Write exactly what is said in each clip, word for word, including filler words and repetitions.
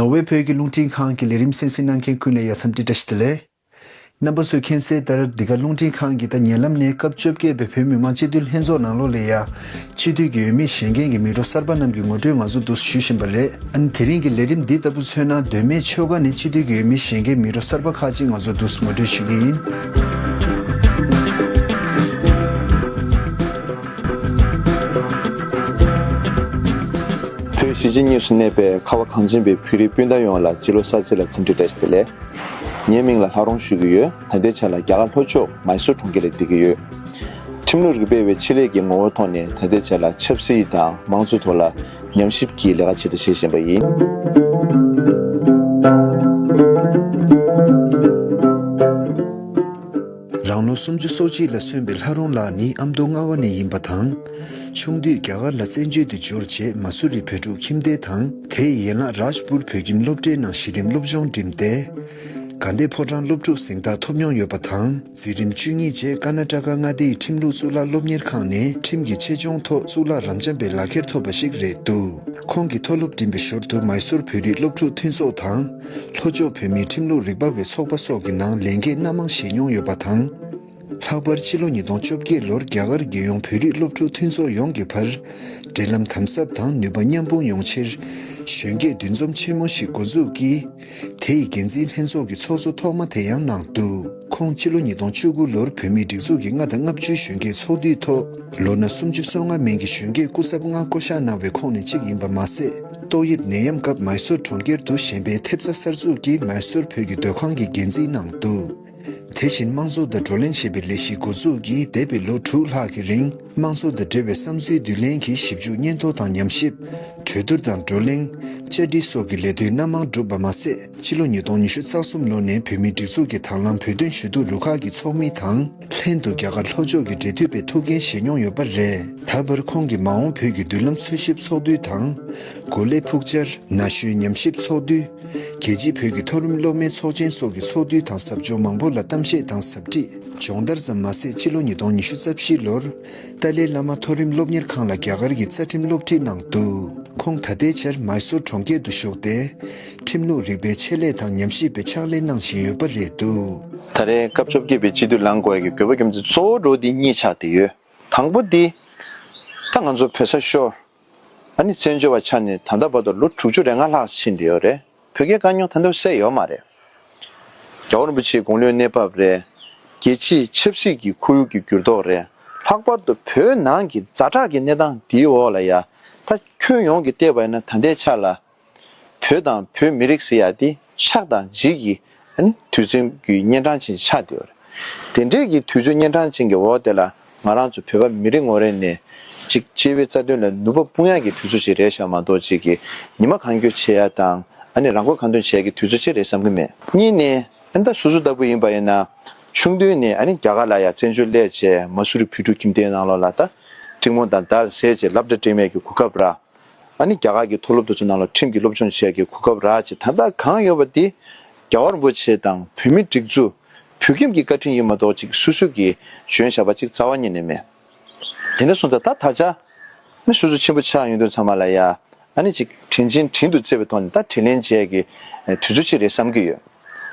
ནོར་ཝེ་བོད་ཀྱི་རླུང་འཕྲིན་ཁང་གི་ལས་རིམ་གསན་གཟིགས་གནང་མཁན་ཀུན་ལ་ཡ་འཚམས་འདྲི་བཀྲ་ཤིས་བདེ་ལེགས། རྣམ་པ་ཚོས་མཁྱེན་གསལ་ལྟར་འདི་ག་རླུང་འཕྲིན་ཁང་གིས་ད་ཉེ་ལམ་ནས་སྐབས་བཅོ་བརྒྱད་པའི་བོད་མི་མང་སྤྱི་འཐུས་ལྷན་ཚོགས་ནང་ལོགས་ལ་ཡ། སྤྱི་འཐུས་ཀྱི་འོས་མི་བཞེངས་མཁན་གྱི་མི་འགྲོ་གསར་པ་རྣམས་ཀྱི་ངོ་སྤྲོད་ང་ཚོ་འདུག་ཞུ་བཞིན་པ་རེད། ཨ་ནི་དེ་རིང་གི་ལས་རིམ་འདི་ལྟ་བུ་མཚོན་ན་མདོ་སྨད་ཆོལ་ཁ་ནས་སྤྱི་འཐུས་ཀྱི་འོས་མི་བཞེངས་མཁན་མི་འགྲོ་གསར་པ་ཁག་ཅིག་ང་ཚོ་འདུག་ངོ་སྤྲོད་ཞུ་གི་ཡིན། བོད་གཞིས་བྱེས་གཉིས་སུ་གནས་པའི་ཁ་བ་གངས་ཅན་པའི་བོད་རིགས་སྤུན་ཟླ་ཡོངས་ལ་སྤྱི་ལོ་གསར་ཚེས་ལ་འཚམས་འདྲི་བཀྲ་ཤིས་བདེ་ལེགས། ངའི་མིང་ལ་ལྷ་རོང་ཞུ་གི་ཡོད། ད་ལྟའི་ཆ་ལ་རྒྱ་གར་ལྷོ་ཕྱོགས་མཱི་སུར་གྲོང་ཁྱེར་ལ་བསྡད་ཀྱི་ཡོད། ཁྲིམས་ལུགས་རིག་པ་བའི་ཆེད་ལས་ཀྱི་ངོ་བོ་ཐོག་ནས་ད་ལྟའི་ཆ་ལ་ཆབ་སྲིད་དང་དམངས་གཙོའི་ཐོག་ལ་ཉམས་ཞིབ་ཀྱི་ལས་ཀ་བྱེད་དང་བྱེད་བཞིན་པ་ཡིན། རང་ལོ་སུམ་ཅུ་སོ་གཅིག་ལ་སོན་པའི་ལྷ་རོང་ལགས་ནི་ཨ་མདོ་རྔ་བ་ནས་ཡིན་པ་དང་། ཆུང་དུས་རྒྱ་གར་ལ་བཙན་བྱོལ་དུ་འབྱོར་རྗེས་མ་སུ་རི་བོད་ཕྲུག་ཁྱིམ་སྡེ་དང་། དེའི་ཡན་ལག་རཱཇ་པུར་བོད་ཁྱིམ་སློབ་གྲྭའི་ནང་གཞི་རིམ་སློབ་སྦྱོང་འགྲིམས་ཏེ། དགའ་ལྡན་ཕོ་བྲང་སློབ་ཕྲུག་གཟེངས་རྟགས་ཐོབ་མྱོང་ཡོད་པ་དང་། འཛིན་རིམ་བཅུ་གཉིས་རྗེས་ཀར་ན་ཊ་ཀ་མངའ་སྡེའི་ཁྲིམས་ལུགས་གཙུག་ལག་སློབ་གཉེར་ཁང་ནས་ཁྲིམས་ཀྱི་ཆེད་སྦྱོང་ཐོག་གཙུག་ལག་རབ་འབྱམས་པའི་ལག་ཁྱེར་ཐོབ་པ་ཞིག་རེད་འདུག་ཁོང་གིས་མཐོ་སློབ་འགྲིམ་པའི་ཞོར་དུ་མཱི་སུར་བོད་རིགས་སློབ་ཕྲུག་མཐུན་ཚོགས་དང་། ལྷོ་ཕྱོགས་བོད་མིའི་ཁྲིམས་ལུགས་རིག་པ་བའི་ཚོགས་པ་སོགས་ཀྱི་ནང་ལས་འགན་སྣ་མང་བཞེས་མྱོང་ཡོད་པ་དང་། ལྷག་པར་ཕྱི་ལོ་ཉིས་སྟོང་བཅོ་བརྒྱད་ལོར་རྒྱ་གར་རྒྱལ་ཡོངས་བོད་རིགས་སློབ་ཕྲུག་མཐུན་ཚོགས་ཡོངས་ཀྱི་བར། འབྲེལ་ལམ་དམ་ཟབ་དང་ནུས་པ་མཉམ་སྤུངས་ཡོང་ཕྱིར། གཞོན་སྐྱེས་འདུ་འཛོམས་ཆེན་མོ་ཞིག་འགོ་འཛུགས་ཀྱིས། དེ་ཡི་འགན་འཛིན་ལྷན་ཚོགས་ཀྱི་ཚོགས་གཙོ་ཐོག་མ་དེ་ཡང་གནང་འདུག་ཁོང་སྤྱི་ལོ་ཉིས་སྟོང་བཅུ་དགུ་ལོར་བོད་མིའི་སྒྲིག་འཛུགས་ཀྱི་ལྔ་དང་ལྔ་བཅུའི་གཞོན་སྐྱེས་ཚོགས་འདུའི་ཐོག་ལོ་ན་སུམ་ཅུ་སོ་ལྔ་མན་གྱི་གཞོན་སྐྱེས་སྐུ་ཚབ་ལྔ་བསྐོ་གཞག་གནང་བའི་ཁོངས་ནས་གཅིག་ཡིན་པ་མ་ཟད། ཏོག་དབྱིབས་ནད་ཡམས་སྐབས་མཱི་སུར་གྲོང་ཁྱེར་དུ་གཞན་ཕན་ཐེབས་རྩ་གསར་འཛུགས་ཀྱིས་མཱི་སུར་བོད་ཀྱི་སྡོད་ཁང་གི་འགན་འཛིན་གནང་འདུག་དེ་བཞིན་དམངས་གཙོ་དང་བགྲོ་གླེང་ཞེས་པའི་ལས་གཞི་འགོ་འཛུགས་ཀྱིས་འདས་པའི་ལོ་དྲུག་ལྷག་གི་རིང་། དམངས་གཙོ་དང་འབྲེལ་བའི་བསམ་ཚུལ་བསྡུ་ལེན་གྱི་ཞིབ་འཇུག་སྙན་ཐོ་དང་ཉམས་ཞིབ། གྲོས་བསྡུར་དང་བགྲོ་གླེང་། བཅར་འདྲི་སོགས་ཀྱི་ལས་དོན་སྣ་མང་བསྒྲུབས་པ་མ་ཟད། ཕྱི་ལོ་ཉིས་སྟོང་ཉི་ཤུ་རྩ་གསུམ་ལོ་ནས་བོད་མིའི་སྒྲིག་འཛུགས་ཀྱི་དང་བླངས་བོད་དོན་ཞུ་གཏུག་རུ་ཁག་གི་ཚོགས་མི་དང་། ལྷན་དུ་རྒྱ་གར་ལྷོ་ཕྱོགས་ཀྱི་འབྲེལ་མཐུད་པའི་ཐུགས་འགན་བཞེས་མྱོང་ཡོད་པ་རེད། ད་བར་ཁོང་གིས་མ་འོངས་བོད་ཀྱི་མདུན་ལམ་འཚོལ་ཞིབ་ཚོགས་འདུ་དང་། གོ་ལའི་ཕུག་བཅར། ན་གཞོན་ཉམས་ཞིབ་ཚོགས་འདུ། རྒྱལ་སྤྱིའི་བོད་ཀྱི་མཐོ་རིམ་སློབ་མའི་ཚོགས་ཆེན་སོགས་ཀྱི་ཚོགས་འདུ་དང་ཟབ་སྦྱོང་མང་པོ་ལ་གཏམ་བཤད་དང་ཟབ་ཁྲིད། སྦྱོང་བརྡར་ཙམ་མ་ཟད། ཕྱི་ལོ་ཉིས་སྟོང་ཉི་ཤུ་རྩ་བཞི་ལོར་ཏཱ་ལའི་བླ་མ་མཐོ་རིམ་སློབ་གཉེར་ཁང་ལ་རྒྱ་གར་གྱི་རྩ་ཁྲིམས་སློབ་ཁྲིད་གནང་འདུག་ཁོང་ད་ལྟའི་ཆར་མཱི་སུར་གྲོང་ཁྱེར་དུ་བཞུགས་ཏེ། ཁྲིམས་ལུགས་རིག་པའི་ཆེད་ལས་དང་ཉམས་ཞིབ་པའི་ཕྱག་ལས་གནང་བཞིན་ཡོད་པ་རེད་འདུག་ད་རེས་སྐབས་བཅོ་བརྒྱད་པའི་སྤྱི་འཐུས་ལངས་དགོས་ཡ་གི་དགོས་པ་རྒྱུ་མཚན་གཙོ་བོ་འདྲ་བོ་འདི་གཉིས་ཆགས་བསྡད་ཡོད། དང་པོ་འདི། ད་ང་ཚོ་བོད་ས་ཤོར། ཨ་ནི་བཙན་བྱོལ་བ་ཆགས་ནས་ད་ལྟ་བར་དུ་ལོ་དྲུག་ཅུ་རེ་ལྔ་ལྷག་ཕྱིན་བསྡད་ཡོད་རེད། བོད་སྐད་དཀའ་རྙོག་ད་དུང་སེལ་ཡོད་མ་རེད། རྒྱལ་བ་རིན་པོ་ཆེའི་དགུང་ལོའི་གནས་བབ་རེད། རྒྱལ་སྤྱིའི་ཆབ་སྲིད་ཀྱི་ཁོར་ཡུག་གི་འགྱུར་ལྡོག་རེད། ལྷག་པར་དུ་བོད་ནང་གི་ཛ་དྲག་གི་གནས་སྟངས་འདིའི་འོག་ལ་ཡ། ད་ཁྱོན་ཡོངས་ཀྱིས་བལྟས་པ་ཡིན་ན་ད་ལྟའི་ཆ་ལ། བོད་དང་བོད་མི་རིགས་ཟེར་ཡ་དེ་ཆགས་དང་འཇིག་གི་ཨ་ནི་དུས་ཚོད་ཀྱི་གཉན་འཕྲང་ཅན་ཆགས་བསྡད་ཡོད་རེད། དེ་འདྲས་ཀྱི་དུས་ཚོད་གཉན་འཕྲང་ཅན་གྱི་འོག་དེ་ལ་ང་རང་ཚོ་བོད་པ་མི་རེ་ངོ་རེ་ནས་ཅིག་སྤྱི་པའི་རྩ་དོན་ལ་ནུས་པ་སྤུངས་ཡག་གི་དུས་ཚོད་ཅིག་རེད་ཤག་མ་གཏོགས་ཅིག་གི་ཉི་མ་གང་འཁྱོལ་བྱེད་ཡ་དང་ཨ་ནི་རང་མགོ་གང་ཐོན་བྱེད་ཡ་གི་དུས་ཚོད་ཅིག་རེད་བསམ་གྱི་མེད། གཉིས་ནས་ཨ་ནི་ད་སོ་སོ་ལྟ་བུ་ཡིན་པ་ཡིན་ན་ཆུང་དུས་ནས་ཨ་ནི་རྒྱ་གར་ལ་ཡ་བཙན་བྱོལ་སླེབས་བྱས་མ་སུ་རི་བོད་ཕྲུག་ཁྱིམ་སྡེའི་ནང་ལོགས་ལ་ད་འབྲིང་མོ་དང་ཟླ་ཟེར་བྱས་སློབ་གྲྭ་འགྲིམ་ཡས་ཀྱི་གོ་སྐབས་རག་ཨ་ནི་རྒྱ་གར་གྱི་མཐོ་སློབ་དེ་ཚོ་ནང་ལ་ཁྲིམས་ཀྱི་སློབ་སྦྱོང་བྱེད་ཀྱི་གོ་སྐབས་རག་ཅིག་ད་ལྟ་གང་ཡོད་པ་འདི་རྒྱལ་བ་རིན་པོ་ཆེ་དང་བོད་མིའི་སྒྲིག་འཛུགས་བོད་ཁྱིམ་གྱི་བཀའ་དྲིན་ཡིན་མ་གཏོགས་ཅིག་སོ་སོ་གིས་འཇོན་བཞག་པ་ཅིག་རྩ་བ་ཉིད་ནས་མེད། དེ་འདྲ་སོང་ཙང་ད་ད་ཆ་ཨ་ནི་སོ་སོ་ཆེན་པོ་ཆགས་ཡོང་དུས་ཚང་མ་ལ་ཡ་ཨ་ནི་ཅིག་དྲིན་ཆེན་དྲིན་དུ་བརྩེ་བའི་ཐོག་ནས་ད་དྲིན་ལན་འཇལ་གྱི་དུས་ཚོད་ཅིག་རེད་བསམ་གྱི་ཡོད།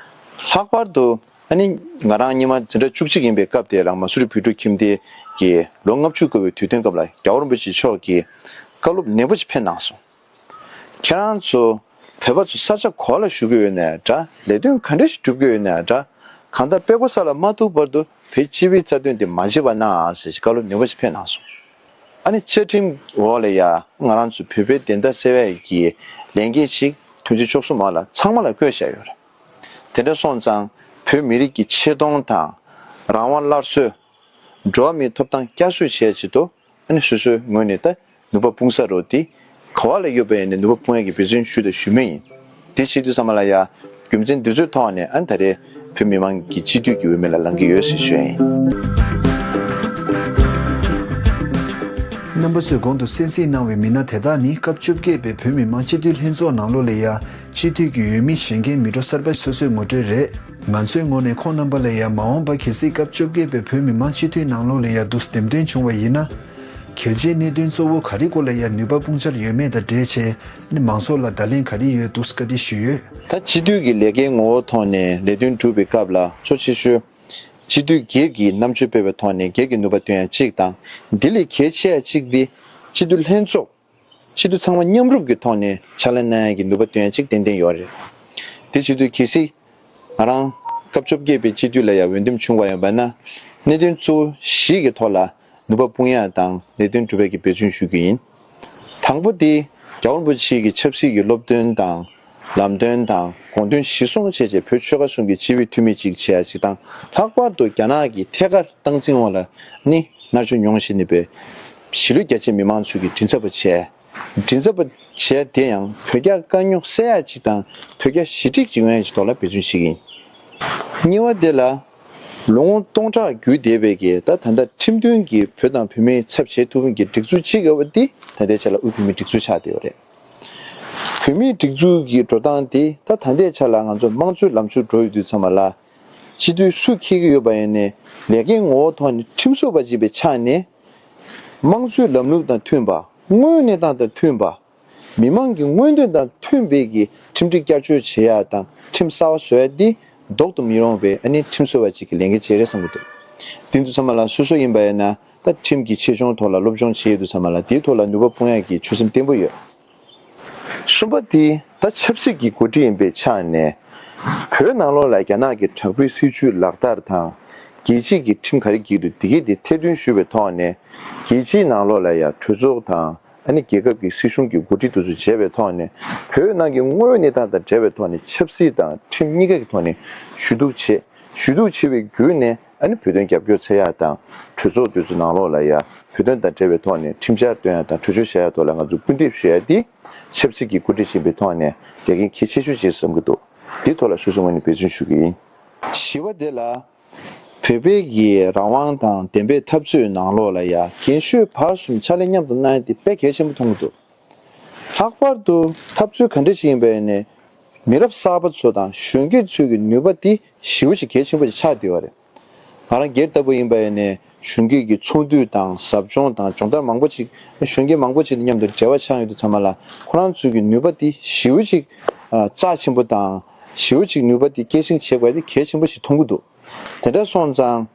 ལྷག་པར་དུ་ཨ་ནི་ང་རང་སྔོན་མ་འཛིན་གྲྭ་བཅུ་གཅིག་ཡིན་པའི་སྐབས་དེ་རང་མ་སུ་རི་བོད་ཕྲུག་ཁྱིམ་སྡེ་གི་ལོ་ལྔ་བཅུ་འཁོར་བའི་དུས་སྟོན་སྐབས་ལ་རྒྱལ་བ་རིན་པོ་ཆེ་མཆོག་གིས་བཀའ་སློབ་ནན་པོ་ཞིག་ཕེབས་གནང་སོང་། ཁྱེད་རང་ཚོ་བོད་པ་ཚོ་ས་ཆ་ག་པར་ལ་བཞུགས་ཀྱི་ཡོད་ནའི་འདྲ་ལས་དོན་ག་འདྲ་ཞིག་སྒྲུབ་ཀྱི་ཡོད་ནའི་འདྲ་གང་ལྟར་དཔྲལ་མགོ་ས་ལ་མ་ཐུག་བར་དུ་བོད་སྤྱི་པའི་རྩ་དོན་དེ་མ་བརྗེད་པ་གནང་ཨ་ཟེར་བཀའ་སློབ་ནན་པོ་ཞིག་ཕེབས་གནང་སོང་། ཨ་ནི་བཅའ་ཁྲིམས་འོག་ལ་ཡ་ང་རང་ཚོ་བོད་པའི་བདེན་མཐའ་གསལ་བའི་གི་ལས་འགན་ཞིག་དོན་ཚན་བཅུ་གསུམ་འོག་ལ་ཚང་མ་ལ་བཀོད་བཞག་ཡོད་རེད། དེ་འདྲ་སོང་ཙང་བོད་མི་རིགས་ཀྱི་ཆེ་མཐོང་དང་རང་དབང་སླར་གསོ། འགྲོ་བ་མིའི་ཐོབ་ཐང་བསྐྱར་གསོ་བྱས་ཆེད་དུ་ཨ་ནི་སོ་སོའི་ངོས་ནས་ད་ནུས་པ་སྤུངས་ས་རོགས་དེ་ག་བ་ལ་ཡོད་པ་ཡིན་ནའི་ནུས་པ་སྤུངས་ཡག་གི་འབད་བརྩོན་ཞུ་དང་ཞུ་མུས་ཡིན། དེ་བྱེད་དུས་ཙམ་པ་ལ་ཡ་རྒྱུ་མཚན་འདི་ཚོའི་ཐོག་ནས་ཨ་ནི་ད་རེས་བོད་མི་མང་གི་སྤྱི་འཐུས་ཀྱི་འོས་མི་ལ་ལངས་ཀྱི་ཡོད་ཟེར་ཞུ་ཡ་ཡིན། རྣམ་པ་ཚོས་གོང་དུ་གསན་གཟིགས་གནང་བའི་མི་སྣ་དེ་དག་ནི་སྐབས་བཅོ་བརྒྱད་པའི་བོད་མི་མང་སྤྱི་འཐུས་ལྷན་ཚོགས་ནང་ལོགས་ལ་ཡ་སྤྱི་འཐུས་ཀྱི་འོས་མི་བཞེངས་མཁན་མི་འགྲོ་གསར་པ་སོ་སོའི་ངོ་སྤྲོད་རེད། ང་ཚོའི་ངོས་ནས་ཁོང་རྣམ་པ་ལ་ཡ་མ་འོངས་པ་གལ་སྲིད་སྐབས་བཅོ་བརྒྱད་པའི་བོད་མི་མང་སྤྱི་འཐུས་ནང་ལོགས་ལ་ཡ་འདུག་འདེམས་ཐོན་བྱུང་བ་ཡིན་ན། གལ་ཆེའི་གནད་དོན་གཙོ་བོ་ག་རེ་སྐོར་ལ་ཡང་ནུས་པ་སྤུངས་འཆར་ཡོད་མེད་དང་འབྲེལ་བྱས་ནས་མང་ཚོགས་ལ་བརྡ་ལན་ག་རེ་ཡོད་འདུག་བཀའ་འདྲི་ཞུས་ཡོད། ད་སྤྱི་འཐུས་ཀྱི་ལས་ཀའི་ངོ་བོ་ཐོག་ནས་ལས་དོན་སྒྲུབ་པའི་སྐབས་ལ་གཙོ་ཆེ་ཤོས་སྤྱི་འཐུས་སྒེར་གྱི་རྣམ་དཔྱོད་སྤེལ་བའི་ཐོག་ནས་སྒེར་གྱི་ནུས་པ་བཏོན་ཡ་གཅིག་དང་། འདི་ལས་གལ་ཆེ་ཡ་གཅིག་འདི་སྤྱི་འཐུས་ལྷན་ཚོགས་སྤྱི་འཐུས་ཚང་མ་མཉམ་རུབ་ཀྱི་ཐོག་ནས་ཕྱག་ལས་གནང་ཡ་གི་ནུས་པ་བཏོན་ཡ་གཅིག་ཏན་ཏན་ཡོད་རེད། དེ་བྱེད་དུས་གལ་སྲིད་ང་རང་སྐབས་བཅོ་བརྒྱད་པའི་སྤྱི་འཐུས་ལ་ཡང་འོས་འདེམས་བྱུང་བ་ཡིན་པ་ན། གནད་དོན་གཙོ་བོ་བཞི་གི་ཐོག་ལ་ནུས་པ་སྤུངས་ཡ་དང་ལས་དོན་སྒྲུབ་ཡ་གི་འབད་བརྩོན་ཞུ་གི་ཡིན། དང་པོ་དེ་རྒྱལ་བ་རིན་པོ་ཆེ་གི་ཆབ་སྲིད་ཀྱི་སློབ་སྟོན་དང་ལམ་སྟོན་དང་དགོངས་དོན་གཞིར་བཟུང་བྱས་རྗེས་བོད་ཆོལ་ཁ་གསུམ་གྱི་སྤྱི་བའི་འཐུས་མི་གཅིག་བྱེད་ཡ་གཅིག་དང་། ལྷག་པར་དུ་རྒྱ་ནག་གི་ཐད་ཀར་སྟངས་འཛིན་འོག་ལ་ནི་མནར་གཅོད་མྱོང་བཞིན་པའི་གཞིས་ལུས་རྒྱ་ཆེ་མི་མང་ཚོ་གི་མགྲིན་ཚབ་པ་བྱས། མགྲིན་ཚབ་པ་བྱས་དེ་ཡང་བོད་རྒྱ་དཀའ་རྙོག་སེལ་ཡ་གཅིག་དང་བོད་རྒྱ་ཞི་འགྲིག་ཅིག་ཡོང་ཡ་གཅིག་ཐོག་ལ་འབད་བརྩོན་བྱེད་ཀྱི་ཡིན། གཉིས་པ་དེ་ལ་ལོ་ངོ་སྟོང་ཕྲག་བརྒྱུད་བསྡད་པའི་གི་ད་ད་ལྟ་ཁྲིམས་མཐུན་གྱི་བོད་དང་བོད་མིའི་ཚབ་བྱེད་ཐུབ་མཁན་གྱི་སྒྲིག་འཛུགས་གཅིག་ཡོད་པ་འདི་ད་ལྟའི་ཆ་ལ་དབུས་བོད་མིའི་སྒྲིག་འཛུགས་ཆགས་བསྡད་ཡོད་རེད། བོད་མིའི་སྒྲིག་འཛུགས་ཀྱི་འགྲོ་སྟངས་འདི་ད་ད་ལྟའི་ཆ་ལ་ང་ཚོ་དམངས་གཙོའི་ལམ་ཕྱོགས་འགྲོ་ཡོད་དུས་ཙམ་པ་ལ། སྤྱི་འཐུས་སུ་འཁྱེར་གྱི་ཡོད་པ་ཡིན་ནའི་ལས་ཀའི་ངོ་བོ་ཐོག་ནས་ཁྲིམས་བཟོ་བ་ཅིག་པའི་ཆ་ནས། དམངས་གཙོའི་ལམ་ལུགས་དང་མཐུན་པ། དངོས་ཡོད་གནས་སྟངས་དང་མཐུན་པ། མི་མང་གི་མངོན་འདོད་དང་མཐུན་པའི་གི་ཁྲིམས་སྒྲིག་བསྐྱར་བཅོས་བྱེད་ཡ་དང་ཁྲིམས་གསར་བ་བཟོ་ཡ་འདི་ལྡོག་ཏུ་མི་རུང་བའི་ཨ་ནི་ཁྲིམས་བཟོ་བ་ཅིག་གི་ལས་འགན་ཅིག་རེད་བསམ་གྱི་འདུག་དེ་ཚོ་ཚང་མ་ལ་སོ་སོ་ཡིན་པ་ཡིན་ན་ད་ཁྲིམས་ཀྱི་ཆེ་ཆུང་ཐོག་ལ་སློབ་སྦྱོང་བྱེད་ཡོད་དུས་ཙམ་པ་ལ་དེའི་ཐོག་ལ་ནུས་པ་སྤུངས་ཡ་གི་ཆོད་སེམས་བརྟན་པོ་ཡོད། གསུམ་པ་དེ་ད་ཆབ་སྲིད་ཀྱི་འགོ་ཁྲིད་ཡིན་པའི་ཆ་ནས། བོད་ནང་ལོགས་ལ་རྒྱ་ནག་གི་དྲག་པོའི་སྲིད་བྱུས་ལག་བསྟར་དང་། རྒྱལ་སྤྱིའི་གི་ཁྲིམས་ག་རེ་འགེལ་འདུག་དེ་གའི་དེ་ཐེར་འདོན་ཞུས་པའི་ཐོག་ནས། རྒྱལ་སྤྱིའི་ནང་ལོགས་ལ་ཡང་གྲོས་ཚོགས་དང་ཨ་ནི་རྒྱལ་ཁབ་ཀྱི་སྲིད་གཞུང་གི་འགོ་ཁྲིད་དེ་ཚོ་མཇལ་བའི་ཐོག་ནས། བོད་ནང་གི་དངོས་ཡོད་གནས་སྟངས་དང་འབྲེལ་བའི་ཐོག་ནས་ཆབ་སྲིད་དང་ཁྲིམས་གཉིས་ཀ་གི་ཐོག་ནས་ཞུ་གཏུག་བྱས། ཞུ་གཏུག་བྱས་པའི་བརྒྱུད་ནས་ཨ་ནི་བོད་དོན་རྒྱབ་སྐྱོར་འཚོལ་ཡ་དང་། གྲོས་ཚོགས་དེ་ཚོ་ནང་ལོགས་ལ་ཡ་བོད་དོན་དང་འབྲེལ་བའི་ཐོག་ནས་ཁྲིམས་འཆར་བཏོན་ཡ་དང་གྲོས་ཆོད་བཞག་ཡ་ཐོག་ལ་ང་ཚོ་སྐུལ་འདེད་ཞུ་ཡ་དེ་ཆབ་སྲིད་ཀྱི་འགོ་ཁྲིད་ཡིན་པའི་ཐོག་ནས་ལས་འགན་གལ་ཆེ་ཤོས་ཅིག་བསམ་གྱི་འདུག་འདི་ཐོག་ལ་སོ་སོའི་ངོས་ནས་འབད་བརྩོན་ཞུ་གི་ཡིན། བཞི་པ་དེ་ལ། བོད་པའི་གི་རང་དབང་དང་བདེན་པའི་འཐབ་རྩོད་ནང་ལོགས་ལ་ཡ་རྒན་ཤོས་བར་གསུམ་ཕྱག་ལས་མཉམ་དུ་གནང་ཡ་དེ་དཔེ་གལ་ཆེན་པོ་མཐོང་གི་འདུག་ལྷག་པར་དུ་འཐབ་རྩོད་ག་འདྲ་ཞིག་ཡིན་པ་ཡིན་ནའི། མི་རབས་གསར་པ་ཚོ་དང་གཞོན་སྐྱེས་ཚོའི་གི་ནུས་པ་དེ་ཞེ་པོ་ཅིག་གལ་ཆེན་པོ་ཅིག་ཆགས་བསྡད་པ་རེད། ང་རང་སྒེར་ལྟ་བུ་ཡིན་པ་ཡིན་ནའི་གཞོན་སྐྱེས་ཀྱི་ཚོགས་འདུ་དང་ཟབ་སྦྱོང་དང་སྦྱོང་བརྡར་མང་པོ་ཅིག་གཞོན་སྐྱེས་མང་པོ་ཅིག་དང་མཉམ་དུ་འབྲེལ་བ་ཆགས་ཡོང་དུས་ཙམ་པ་ལ་ཁོ་རང་ཚོའི་གི་ནུས་པ་དེ་ཞེ་པོ་ཅིག་ཨ་རྩ་ཆེན་པོ་དང་ཞེ་པོ་ཅིག་ནུས་པ་དེ་སྐྱེད་སྲིང་བྱེད་དགོས་དེ་གལ་ཆེན་པོ་ཞིག་མཐོང་གི་འདུག་དེ་འདྲ་སོང་ཙང་།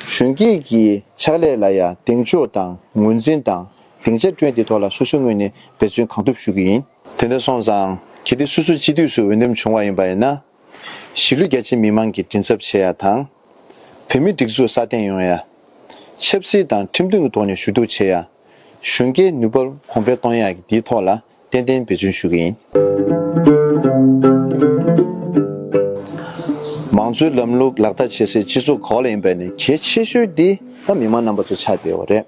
གཞོན་སྐྱེས་ཀྱི་ཕྱག་ལས་ལ་ཡང་གདེང་འཇོག་དང་ངོས་འཛིན་དང་སྡིངས་ཆ་བསྐྲུན་དེ་ཐོག་ལ་སོ་སོའི་ངོས་ནས་འབད་བརྩོན་གང་ཐུབ་ཞུ་གི་ཡིན། དེ་འདྲ་སོང་ཙང་གལ་ཏེ་སོ་སོ་སྤྱི་འཐུས་སུ་འོས་འདེམས་བྱུང་བ་ཡིན་པ་ཡིན་ན། གཞིས་ལུས་རྒྱ་ཆེའི་མི་མང་གི་མགྲིན་ཚབ་བྱེད་ཡ་དང་། བོད་མིའི་སྒྲིག་འཛུགས་སྲ་བརྟན་ཡོང་ཡ། ཆབ་སྲིད་དང་ཁྲིམས་མཐུན་གྱི་ཐོག་ནས་ཞུ་གཏུག་བྱེད་ཡ། གཞོན་སྐྱེས་ནུས་པ་གོང་འཕེལ་གཏོང་ཡ་གི་དེའི་ཐོག་ལ། ཏན་ཏན་འབད་བརྩོན་ཞུ་གི་ཡིན། མང་གཙོའི་ལམ་ལུགས་ལག་བསྟར་བྱེད་སའི་སྤྱི་ཚོགས་གང་ལ་ཡིན་པ་ནས་གལ་ཆེ་ཤོས་འདི་ད་མི་མང་རྣམ་པ་ཚོ་ཆགས་བསྡད་པ་རེད།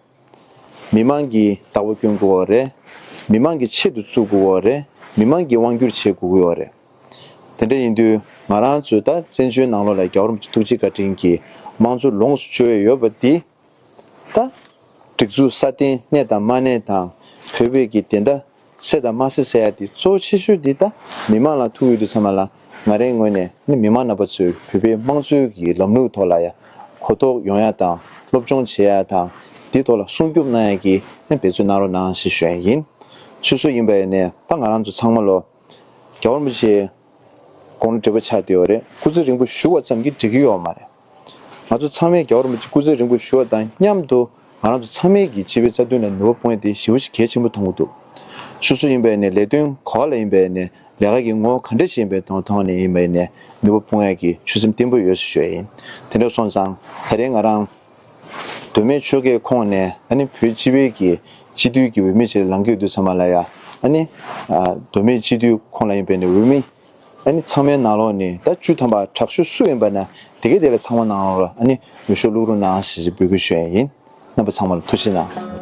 མི་མང་གིས་བདག་པོ་སྐྱོན་དགོས་པ་རེད། མི་མང་གི་ཆེད་དུ་བཙུགས་དགོས་པ་རེད། མི་མང་གིས་དབང་སྒྱུར་བྱེད་དགོས་ཀྱི་ཡོད་རེད། དེ་འདྲ་ཡིན་དུས་ང་རང་ཚོས་ད་བཙན་བྱོལ་ནང་ལོགས་ལ་རྒྱལ་བ་རིན་པོ་ཆེ་ཐུགས་རྗེ་བཀའ་དྲིན་གྱིས་དམངས་གཙོ་ལོངས་སུ་སྤྱོད་ཡས་ཡོད་པ་འདི། ད། སྒྲིག་འཛུགས་སྲ་བརྟན་གནས་དང་མ་གནས་དང་བོད་པའི་གི་བདེན་མཐའ་གསལ་དང་མ་གསལ་ཟེར་ཡ་དེ་གཙོ་ཆེ་ཤོས་འདི་ད་མི་མང་ལ་ཐུག་ཡོད་དུས་ཙམ་པ་ལ་ང་རའི་ངོས་ནས་ནི་མི་མང་རྣམ་པ་ཚོས་བོད་པའི་དམངས་གཙོའི་གི་ལམ་ལུགས་ཐོག་ལ་ཡ་གོ་རྟོགས་ཡོང་ཡ་དང་སློབ་སྦྱོང་བྱེད་ཡ་དང་དེ་ཐོག་ལ་སྲུང་སྐྱོབ་གནང་ཡ་གི་ནི་འབད་བརྩོན་གནང་རོགས་གནང་ཞེས་ཞུ་ཡ་ཡིན། སོ་སོ་ཡིན་པ་ཡིན་ནའི་ད་ང་རང་ཚོ་ཚང་མ་ལོ། རྒྱལ་བ་རིན་པོ་ཆེ་དགུང་ལོ་བགྲེས་པོ་ཆགས་བསྡད་ཡོད་རེད། སྐུ་ཚེ་རིང་པོ་བཞུགས་པ་ཙམ་གྱིས་འགྲིག་གི་ཡོད་མ་རེད། ང་ཚོ་ཚང་མས་རྒྱལ་བ་རིན་པོ་ཆེ་སྐུ་ཚེ་རིང་པོ་བཞུགས་པ་དང་མཉམ་དུ་ང་རང་ཚོ་ཚང་མས་ཀྱི་སྤྱི་པའི་རྩ་དོན་ལ་ནུས་པ་སྤུངས་ཡ་དེ་ཞེ་པོ་ཞིག་གལ་ཆེན་པོ་མཐོང་གི་འདུག་སོ་སོ་ཡིན་པ་ཡིན་ནའི་ལས་དོན་ག་པ་ལ་ཡིན་པ་ཡིན་ནའི་ལས་ཀ་གི་ངོ་བོ་ག་འདྲ་ཞིག་ཡིན་པའི་དོན་ཐོག་ནས་ཡིན་པ་ཡིན་ནའི་ནུས་པ་སྤུངས་ཡ་གི་ཆོད་སེམས་བརྟན་པོ་ཡོད་ཞེས་ཞུ་ཡ་ཡིན། དེ་འདྲ་སོང་ཙང་ད་རེས་ང་རང་། མདོ་སྨད་ཆོལ་ཁའི་ཁོངས་ནས་ཨ་ནི་བོད་སྤྱི་པའི་གི་སྤྱི་འཐུས་ཀྱི་འོས་མི་ཞིག་ལངས་ཀྱི་ཡོད་དུས་ཙམ་པ་ལ་ཡ་ཨ་ནི་ཨ་མདོ་སྨད་སྤྱི་འཐུས་ཁོངས་ལ་ཡིན་པའི་ནི་འོས་མི་ཨ་ནི་ཚང་མའི་ནང་ལོགས་ནས་ད་བཅུ་ཐམ་པ་དྲག་ཤོས་སུ་ཡིན་པ་ན་དེ་གའི་དེ་ལ་ཚང་མ་ནང་ལོགས་ལ་ཨ་ནི་འོས་ཤོག་བླུག་རོགས་གནང་ཞེས་འབོད་སྐུལ་ཞུ་ཡ་ཡིན། རྣམ་པ་ཚང་མ་ལ་ཐུགས་རྗེ་གནང་།